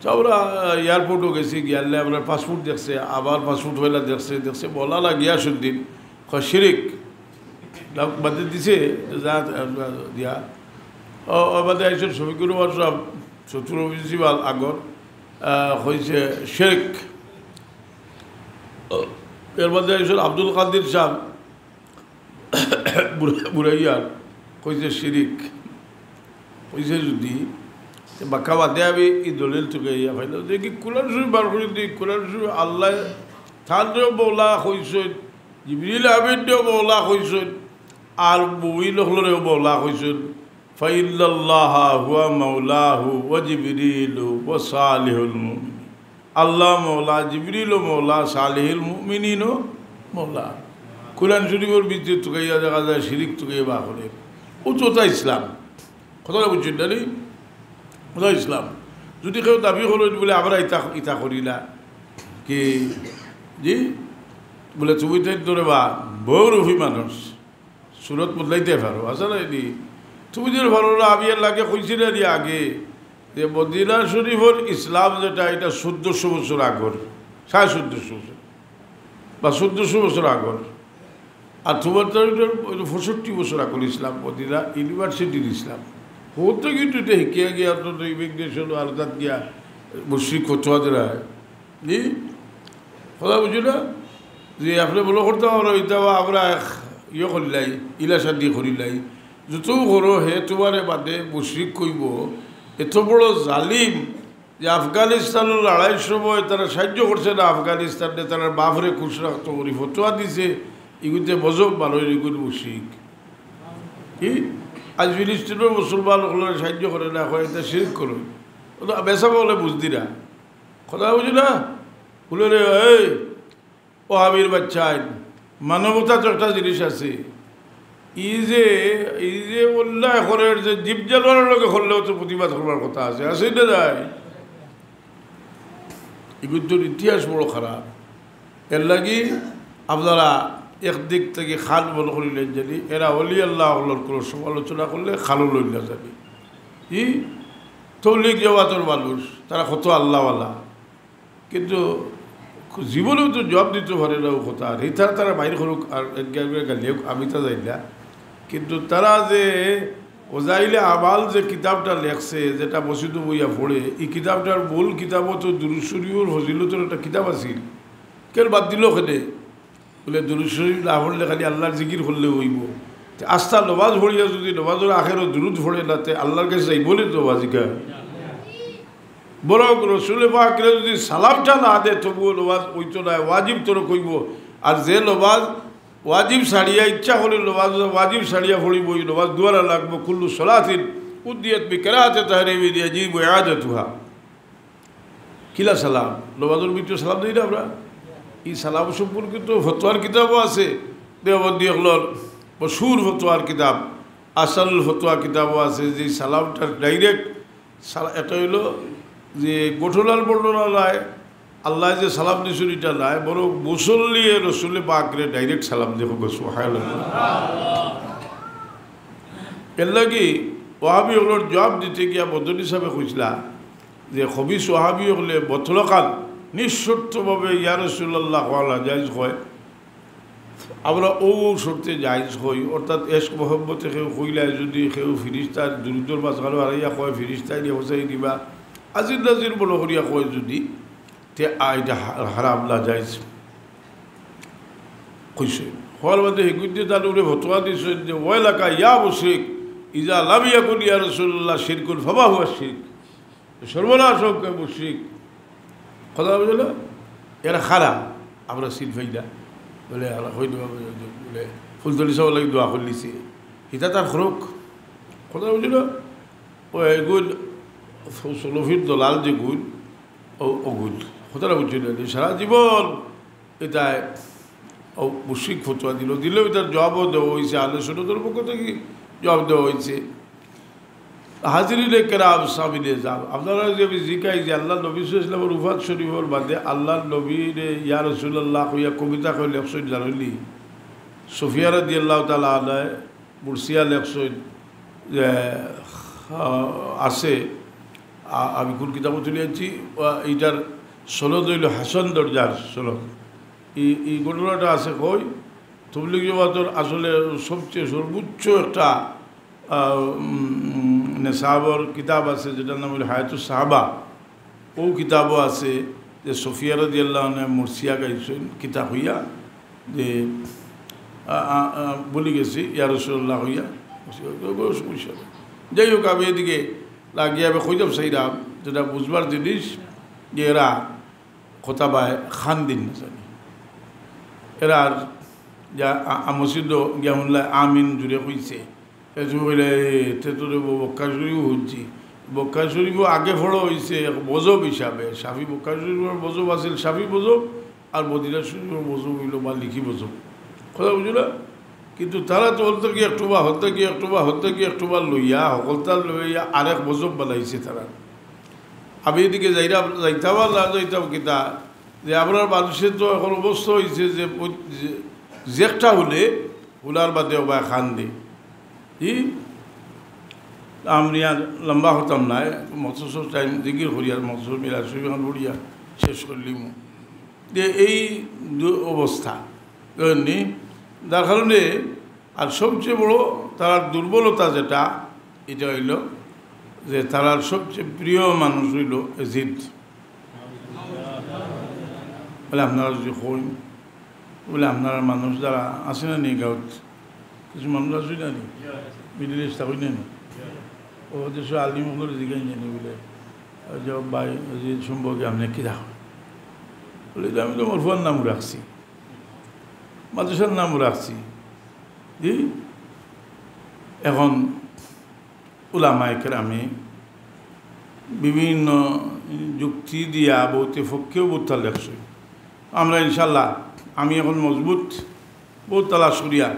তো আমরা, আহ, এয়ারপোর্টও গেছি, গিয়ালে আমরা পাসপোর্ট দেখছে, আবার পাসপোর্ট হইলা দেখছে, দেখছে মৌলানা গিয়াসউদ্দিন, কয়, "শিরিক।" বাদে দিছে, যা, আহ, দিয়া। ও, ও বাদে আইছইন শফিকুর রহমান সাব, সত্তরর প্রিন্সিপাল আগর, আহ, কইছে, "শিরিক।" এর বাদে আইছইন আব্দুল কাদির সাব, বুড়া-, বুড়াইয়ার, কইছে, "শিরিক।" কইছে যদি, তে বাক্কা বাদে আমি ই দলিল তুকাইয়া পাইলাম। দেখি কোরআন শরীফ বার করি দি, কোরআন শরীফ আল্লায় তানরেও মৌলা কইছইন, জিবরিল আমিনরেও মৌলা কইছইন, আর মুমিন অকলরেও মৌলা কইছইন। فإن الله هو مولاه وجبريل وصالح المؤمنين। আল্লাহ মৌলা, জিবরিলও মৌলা, সালিহুল মুমিনিনও মৌলা। কোরআন শরীফর ভিতরে তুকাইয়া দেখা যায়, শিরিক তুকাইয়া বার করে। অউ তো অতা ইসলাম। কথাটা বুঝছইন না নি? অতা ইসলাম। যদি কেউ দাবি করইন বুলে, "আমরা ইতা, ইতা করি না।" কি? জি? বুলে, "তুমি তো ধরে বা বহুরূপী মানুষ।" সুরত বদলাইতে পারো, আছে না এটি? তুমি যদি পারো না, আমি এর লাগে কইছি না নি আগে, যে মদিনা শরীফর ইসলাম যেটা, এটা চোদ্দশো বছর আগর, সাড়ে চোদ্দশো বছর বা চোদ্দশো বছর আগর। আর তোমার তো এটা পঁয়ষট্টি বছর আগর ইসলাম, মদিনা ইউনিভার্সিটির ইসলাম। হতে কিন্তু এটা হিকিয়া গিয়া তো ইমিগ্রেশন আলাদা গিয়া বৈশ্বিক ফতোয়া দেওয়া হয়। জি? কথা বুঝো না? যে আপনে মনো করতা পারো, ইতা বা আমরা এক ইয়ে করিলাই, ইলা শান্তি করিলাই। যতউ করো, হে তোমারে বাদে মুশরিক কইবো। এত বড় জালিম যে আফগানিস্তানর লড়াইর সময় তারা সাহায্য করছে না আফগানিস্তানরে, তারার বাফরে খুশ রাখতো করি ফতোয়া দিছে, ইগুতে মজব বারো, ইগুন মুশরিক। কি? আজ ফিলিস্তিনর মুসলমান অকলরে সাহায্য করে না, কয় ইতা শিরিক করে। অতো বেশা বলে বুঝ দিরা। কথা বুঝি না? বুলে রে, এই ওয়াহাবির বাচ্চা, মানবতা তো একটা জিনিস আছে। ই যে, ই যে অন্যায় করের যে জীব জানোয়ারর লগে করলেও তো প্রতিবাদ করবার কথা আছে, আছে না নাই? ইগুর ইতিহাস বড় খারাপ। এর লাগি আপনারা একদিক থাকি খান মনে করিলেন জানি, এরা অলি আল্লাহ অকলর কোনো সমালোচনা করলে খানও লইল না জানি। ই তবলিগ জমাতর মানুষ, তারা কত আল্লাহওয়ালা। কিন্তু জীবনেও তো জবাব দিতো পারে না অউ কথা। আর ইতা তারা বাইর করুক আর এক গালিয়ে হোক, আমি তা জানি না। কিন্তু তারা যে ফজাইলে আমাল যে কিতাবটা লেখছে, যেটা মসজিদো বইয়া পড়ে, ই কিতাবটার মূল কিতাবও তো দুরুদ শরীফর ফজিলতর একটা কিতাব আছিল। কেন বাদ দিল কেনে? বুলে, দুরুদ শরীফ না পড়লে খালি আল্লাহর জিকির করলে অইবো। তে আস্তা নমাজ পড়িয়া যদি নমাজর আখেরো দুরুদ পড়ে না, তে আল্লাহর কাছে যাইবো নি নমাজ ইখান? বরং রসুলে পাকরে যদি সালামটা না দে, তবুও নমাজ অইতো নায়, ওয়াজিব তরক অইবো। আর যে নমাজ ওয়াজিব ছাড়িয়া, ইচ্ছা করি নমাজ ওয়াজিব ছাড়িয়া পড়িবো, ই নমাজ দুয়ারা লাগবো, কুল্লু সলাতিন উদ্দিয়াত বিকারাতে তাহরিমিন ইয়াজিবু ইআদাতুহা। কিলা সালাম? নমাজর ভিতরে সালাম দেই না আমরা? ই সালাম সম্পর্কিত ফতোয়ার কিতাবও আছে। দেওবন্দি অকলর মশহুর ফতোয়ার কিতাব, আসানুল ফতোয়া কিতাবও আছে, যে সালামটা ডাইরেক্ট সালা-, এটা অইলো যে ঘটনার বর্ণনা নাই, আল্লায় যে সালাম দিছইন ইটা নাই, বরং মুসল্লিয়ে রসুলে পাকরে ডাইরেক্ট সালাম দেয়, সুবহানাল্লাহ। এর লাগি ওয়াহাবি অকলর জবাব দিতে গিয়া বদলি সাহেবে কইছলা যে খবিস ওয়াহাবি অকলে মতলকান নিঃশর্তভাবে ইয়া রাসূলুল্লাহ কওয়া নাজাইজ কয়। আমরা অউ শর্তে জাইজ কই, অর্থাৎ এশক মহব্বতে কেউ কইলায় যুদি কেউ ফিরিস্তার দুরুদর মাঝখানো হারাইয়া কয়, ফিরিস্তায় দিয়া পৌঁছাই দিবা, আজির নাজির মনো করিয়া কয় যুদি, তে আ, ইটা হা-, হারাম নাজাইজ কইছে। কওয়ার বাদে হিগুইন্তে তার উপরে ফতোয়া দিছে যে, "ওয়াইলাকা ইয়া মুশরিক, ইজা লাম ইয়াকুন ইয়া রাসূলুল্লাহ শিরকুন ফামা হুয়া শিরক।" সর্বনাশ হোক এ মুশরিক। কথা বুঝলো? এরা খারাপ, আমরা সিল ফাইদা। বলে, আল্লাহ কই দেবা, বলে, ফুলতলি সাহেব লাগি দোয়া করলিছে। ইটা তার খরক। কথা বুঝলো? ও এগুন সলফির দলাল যেগুন, ও, ওগুন। কথাটা বুঝলো? সারা জীবন এটায় ও মুশরিক ফতোয়া দিল, দিলেও এটার জবাবও দেওয়া হয়েছে, আহলে সুন্নতের পক্ষ থেকে জবাব দেওয়া হয়েছে। হাজিরিনে কেরাম, সামিনে জাম, আপনারা যে আমি জিকাই যে আল্লাহ নবী সাল্লাল্লাহু আলাইহি ওয়াসাল্লামের উফাত শরীফের বাদে আল্লাহ নবীরে ইয়া রাসূলুল্লাহ কইয়া কবিতা কই লেখছইন জানইননি? সফিয়া রাদিয়াল্লাহু তাআলা আনহা মুর্শিয়া লেখছইন যে, আহ, আছে, আ-, আমি কোন কিতাবো তুলে আনছি, আ, এইটার সনদ হইল হাসান দরজার সনদ। এই, এই ঘটনাটা আছে কই, তবলিগ জমাতর আসলে সবচেয়ে সর্বোচ্চ একটা, আহ, উম, নেশাবর কিতাব আছে, যেটার নাম হইল হায়াতুস সাহাবা। ও কিতাবও আছে যে সফিয়া রাদিয়াল্লাহু আনহা মুর্শিয়া গাইছইন, কিতা হইয়া যে, আ, আ, আ, ভুলি গেছি, ইয়া রাসূলুল্লাহ হইয়া। যাই হোক, আমি এদিকে লাগিয়া আমি কইতাম চাইরাম, যেটা বুঝবার জিনিস, যে এরা কথা বায় খান দিন না জানি। এরা আর যা আ-, আ-, মসজিদো গিয়া হুনলা আমিন জুরে কইছে। এ তুমি কইলে, "এ, তে তো রে বক্কা শরীফও হুনছি।" বক্কা শরীফও আগে পড়া হইছে এক মজহব হিসাবে। শাফি, বক্কা শরীফর মজহব আছিল শাফি মজহব, আর মদিনা শরীফর মজহব হইল মালিকি মজহব। কথা বুঝলা? কিন্তু তারা তো হল থাকি একটু বা, হল থাকি একটু বা, হল থাকি একটু বা লইয়া, হকলতা লইয়া আরেক মজহব বানাইছে তারা। আমি এদিকে যাইরা, যাইতাম আর না যাইতাম কিতা, যে আমরার মানুষের তো এখন অবস্থা হইছে যে, যে, যে একটা হলে হুনার বাদে ওবায় খান দে। ই আমি আর লম্বা হতাম না, মকসুস টাইম জিকির করি আর মকসুস মিলাদ শরীফ এখন পড়িয়া শেষ করলিমু। যে এই দু-, অবস্থা, বুঝলেননি? যার কারণে আর সবচেয়ে বড় তারার দুর্বলতা যেটা, এটা হইল যে তারার সবচেয়ে প্রিয় মানুষ হইল এজিদ। বলে, "আপনারা যদি কইন, বলে, আপনারা মানুষ যারা আছে না নি গাঁওত, কিছু মানুষ আছে না নি, মিডল ইস্ট থাকি না নি, ও দেশে আলিম হকলরে জিগাইন জানি বলে, যে ভাই, যে সম্পর্কে আপনি কিতা কইন?" বলে, "যে আমি তো মরফুয়ার নাম রাখছি, মাদ্রাসার নাম রাখছি, জি, এখন উলামায়ে কেরামে বিভিন্ন যুক্তি দিয়া বহুতে পক্ষেও বহুততা লেখছে। আমরা ইনশাল্লাহ, আমি এখন মজবুত বহুত তালাশ করিয়া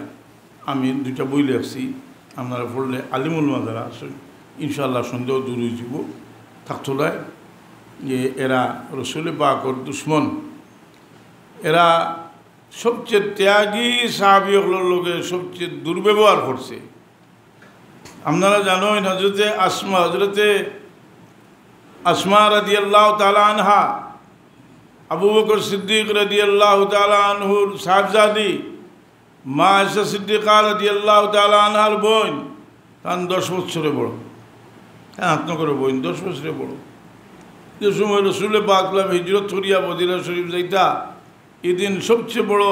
আমি দুইটা বই লেখছি, আপনারা পড়লে আলিম উলামা যারা আছে, ইনশাল্লাহ সন্দেহ দূর হয়ে যাব। থাকতো নয় যে এরা রসুল পাকর দুশমন, এরা সবচেয়ে ত্যাগী সাহাবী হকলর লগে সবচেয়ে দুর্ব্যবহার করছে। আপনারা জানেন, হজরতে আসমা, হজরতে আসমা রাদিয়াল্লাহু তাআলা আনহা, আবু বকর সিদ্দিক রাদিয়াল্লাহু তাআলা আনহুর সাহেবজাদি, মা আয়েশা সিদ্দিকা রাদিয়াল্লাহু তাআলা আনহার বোন, তান দশ বছরে বড়, তান আট নগরে বোন, দশ বছরে বড়। যে সময় রসুলে পাক সাল্লাম হিজরত করিয়া মদিনা শরীফ যাইতা, এদিন সবচেয়ে বড়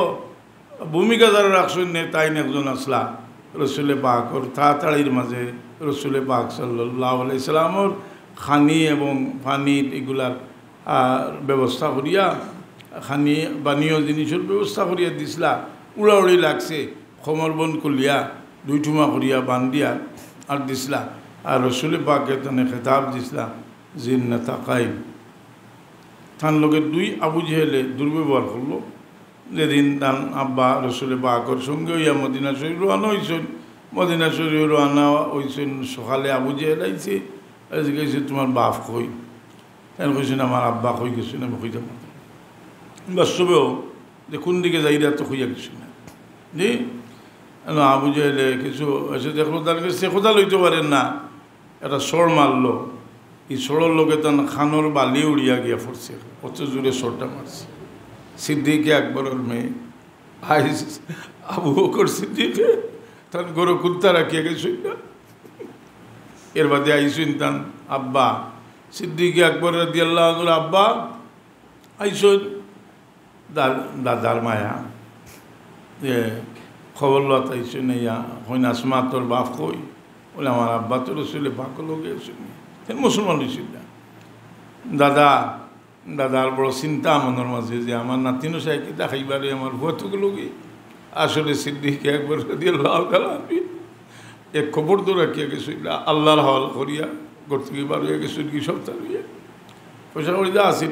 ভূমিকা যারা রাখছইন নে, তাইন একজন আসলা রসুলে পাকর তাড়াতাড়ির মাঝে রসুলে পাক সাল্লাল্লাহু আলাইহি সাল্লামর খানি এবং পানির এগুলার, আহ, ব্যবস্থা করিয়া, খানি পানীয় জিনিসর ব্যবস্থা করিয়া দিছলা। উড়াউড়ি লাগছে, কমরবন্দ খুলিয়া দুই টুমা করিয়া বান্ধিয়া আর দিছলা। আর রসুলে পাকে তানে খেতাব দিছলা, "জিন্নাতা কাইম।" তান লগে দুই আবু জেহেলে দুর্ব্যবহার করলো। যেদিন তান আব্বা রসুলে পাকর সঙ্গে হইয়া মদিনা শরীফ রওয়ানা হইছইন, মদিনা শরীফ রওয়ানা হইছইন, সকালে আবু জেহেল আইছে, আইছে কইছে, "তোমার বাপ কই?" তাইন কইছইন, "আমার আব্বা কই গেছইন, আমি কইতাম না।" বাস্তবেও যে কোন দিকে যাইরা তো কইয়া গেছইন না। জি? এখন আবু জেহেলে কিছু এসে দেখলো, তার কাছে সে কথা লইতে পারেন না। একটা চড় মারলো, ই চড়র লগে তান কানর বালি উড়িয়া গিয়া পড়ছে, অত জোরে চড়টা মারছে। সিদ্দিকে আকবরর মেয়ে আইস আবু বকর সিদ্দিকে তান ঘরো কুন্তা রাখিয়া গেছইন না। এর বাদে আইছইন তান আব্বা সিদ্দিকে আকবর রাদিয়াল্লাহু আনহুর আব্বা আইছইন। দার-, দাদার মায়া, যে খবর লওয়াত আইছইন, ইয়া, কইন, "আসমা, তোর বাপ কই?" বলে, "আমার আব্বা তো রসুলে পাকর লগে আছইন।" হে মুসলমান অইছইন না। দাদা, দাদার বড় চিন্তা মনর মাঝে যে আমার নাতিন অসায় কিতা খাইবা রে, আমার ফুয়াতু গেলগি। আসলে সিদ্দিকে আকবর রাদিয়াল্লাহু তাআলা আনহু এক খবর তো রাখিয়া গেছইন না, আল্লাহর হাওয়ালা করিয়া ঘর থাকি বার অইয়া গেছইন কি সব তার অইয়া। পয়সা কড়ি যা আছিল,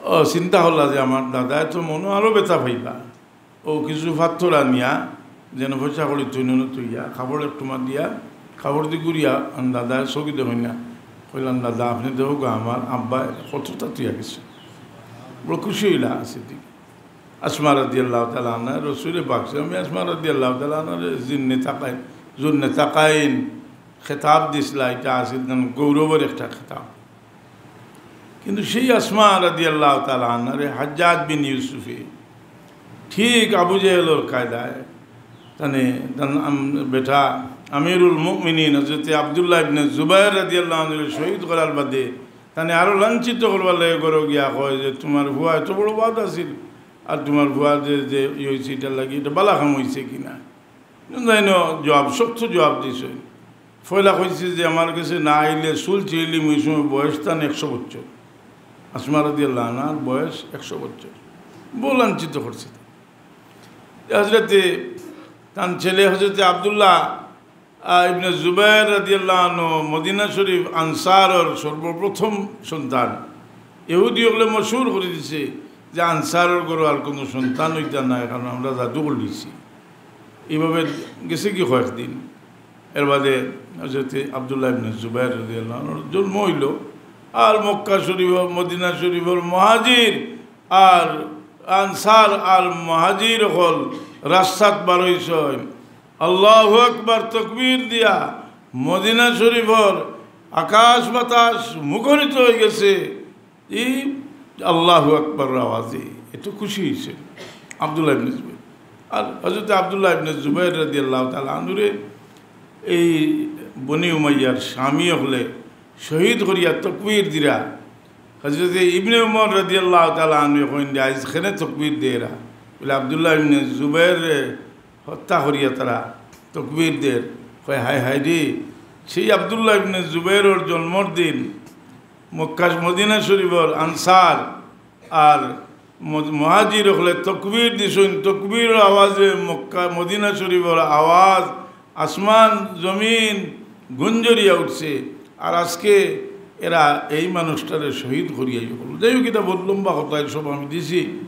ও চিন্তা করলা যে আমার দাদায় তো মনো আরো বেতা পাইবা। ও কিছু পাথর আনিয়া যেন পয়সা কড়ি থইন না থইয়া, কাপড় এক টুমা দিয়া, কাপড় দি ঘুরিয়া আন দাদায় চকি দেখইন না। কইলা, "দাদা, আপনে দেখউক্কা, আমার আব্বায় কততা থইয়া গেছে।" বড় খুশি অইলা সিদ্দিক। আসমা রাদিয়াল্লাহু তাআলা আনহা, রসুলে পাক সাল্লাল্লাহু আলাইহি ওয়াসাল্লাম আসমা রাদিয়াল্লাহু তাআলা আনহারে জিন্নে তাকাইন, জুন্নে তাকাইন খেতাব দিছলা, ইটা আছিল তান গৌরবর একটা খেতাব। কিন্তু সেই আসমা রাদিয়াল্লাহু তাআলা আনহারে হাজ্জাজ বিন ইউসুফে ঠিক আবু জেহেলর কায়দায় তানে তান আম-, বেটা আমিরুল মুমিনিন হযরতে আব্দুল্লাহ ইবনে জুবাইর রাদিয়াল্লাহু আনহুরে শহীদ করার বাদে তানে আরো লাঞ্ছিত করবার লাগি ঘরো গিয়া কয় যে, "তুমার ফুয়া এত বড় বাদ আছিল, আর তুমার ফুয়া যে, যে ই অইছে, ইটার লাগি ইটা বালা কাম অইছে কিনা?" জানি না, জবাব, শক্ত জবাব দিছে। পয়লা কইছে যে, "আমার গেছে না আইলে চুল ছিড়িলিমু, ওই সময় বয়স তান একশো বছর।" আসমা রাদিয়াল্লাহু আনহার বয়স একশো বছর। বউ লাঞ্ছিত করছে। হযরতে, তান ছেলে হযরতে আব্দুল্লাহ, আহ, ইবনে জুবাইর রাদিয়াল্লাহু আনহু মদিনা শরীফ আনসারর সর্বপ্রথম সন্তান। ইহুদি অকলে মশহুর করি দিছে যে আনসারর ঘরো আর কুনু সন্তান অইতা নায়, কারণ আমরা জাদু করিলিছি। এইভাবে গেছে কি কয়েকদিন, এর বাদে হযরতে আব্দুল্লাহ ইবনে জুবাইর রাদিয়াল্লাহু আনহুর জন্ম অইলো। আর মক্কা শরীফ, মদিনা শরীফর মুহাজির আর আনসার আর মুহাজির অকল রাস্তাত বার অইছইন, আল্লাহু আকবার তকবীর দিয়া। মদিনা শরীফর আকাশ বাতাস মুখরিত অইগেছে। ই আল্লাহু আকবরর আওয়াজে এত খুশি অইছে আব্দুল্লাহ ইবনে জুবাইর। আর হযরত আব্দুল্লাহ ইবনে জুবাইর রাদিয়াল্লাহু তাআলা আনহুরে এই বনি উমাইয়ার শামী অকলে শহীদ করিয়া তকবীর দিরা। হযরত ইবনে উমর রাদিয়াল্লাহু তাআলা আনহু কইন যে, "আইজ কেনে তকবীর দেরা?" বলে, "আব্দুল্লাহ ইবনে জুবাইররে হত্যা করিয়া তারা তকবীর দের।" কয়, "হায় হায় রে, সেই আব্দুল্লাহ ইবনে জুবাইরর জন্মর দিন মক্কা মদিনা শরীফর আনসার আর ম-, মুহাজির অকলে তকবীর দিছইন, তকবীরর আওয়াজে মক্কা মদিনা শরীফর আওয়াজ, আসমান জমিন গুঞ্জরিয়া উঠছে। আর আজকে এরা এই মানুষটারে শহীদ করিয়া ইয়ে করলো।" যাই হোক, ইটা বহুত লম্বা কথা, সব আমি দিছি।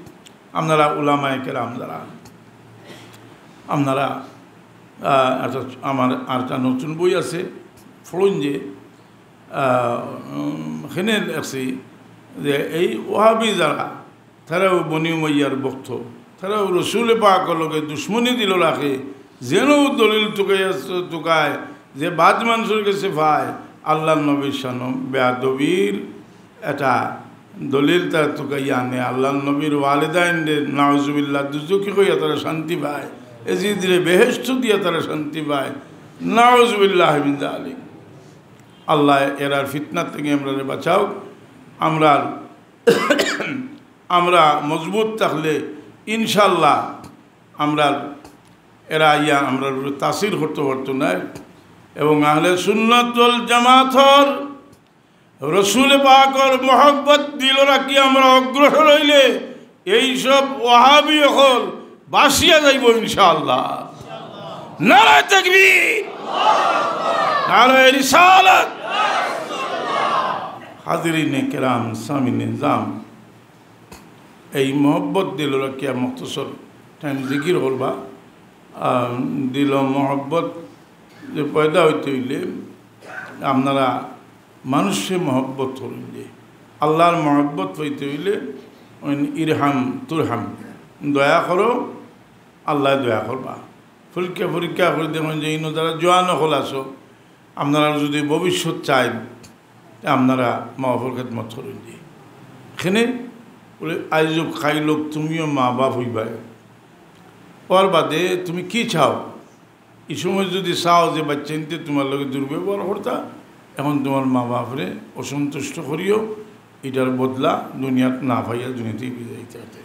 আপনারা উলামায়ে কেরাম যারা, আপনারা, আহ, আচ্ছা, আমার আরটা নতুন বই আছে, পড়ইন যে, আহ, উম, হেনে লেখছি যে এই ওয়াহাবি যারা, তারাও বনি উমাইয়ার ভক্ত, তারাও রসুল পাকর লগে দুশমনি দিল রাখে, যেন দলিল তুকাই-, তুকায়, যে বাদ মানুষর গেছে পায়, আল্লাহর নবীর শানো বেয়াদবির এটা দলিল তারা তুকাইয়া আনে। আল্লাহর নবীর ওয়ালিদাইনরে নাউজুবিল্লাহ দুজখি কইয়া তারা শান্তি পায়, এজিদরে বেহেশত দিয়া তারা শান্তি পায়, নাউজুবিল্লাহ মিন যালিক। আল্লাহ এরার ফিতনা থেকে আমরারে বাঁচাও। আমরা, আমরা মজবুত থাকলে ইনশাআল্লাহ আমরা এরা আইয়া আমরার উপরে তাসির করতে পারতো নায়। এবং আহলে সুন্নাত ওয়াল জামাতর রসুল পাকর মহব্বত দিল রাখি আমরা অগ্রসর অইলে এইসব ওয়াহাবি অকল বাসিয়া যাইব ইনশাআল্লাহ। নারায়ে তাকবীর, নারায়ে রিসালাত। হাজিরিনে কেরাম, সামিনে জাম, এই মহব্বত দিল রাখিয়া মখতসর টাইম জিকির করবা। আহ, দিল মহব্বত যে পয়দা অইতে অইলে আপনারা মানুষে মহব্বত করইন যে, আল্লাহর মহব্বত অইতে অইলে ওই ইরহাম তুরহাম, দয়া করো, আল্লাহ দয়া করবা। পরীক্ষা পরীক্ষা করি দেখইন যে ইনো যারা জোয়ান অকল আছো, আপনারা যদি ভবিষ্যৎ চাইন, আপনারা মা বাপর খেদমত করইন যে। এখানে বলে, আইজ হোক, কাইল হোক, তুমিও মা বাপ হইবায়। ওর বাদে তুমি কি চাও? এই সময় যদি চাও যে বাচ্চাইন্তে তোমার লগে দুর্ব্যবহার করতা, এখন তোমার মা বাপরে অসন্তুষ্ট করিও, এটার বদলা দুনিয়াত না পাইয়া দুনিয়াতেই বিদায় দিতে পারতে।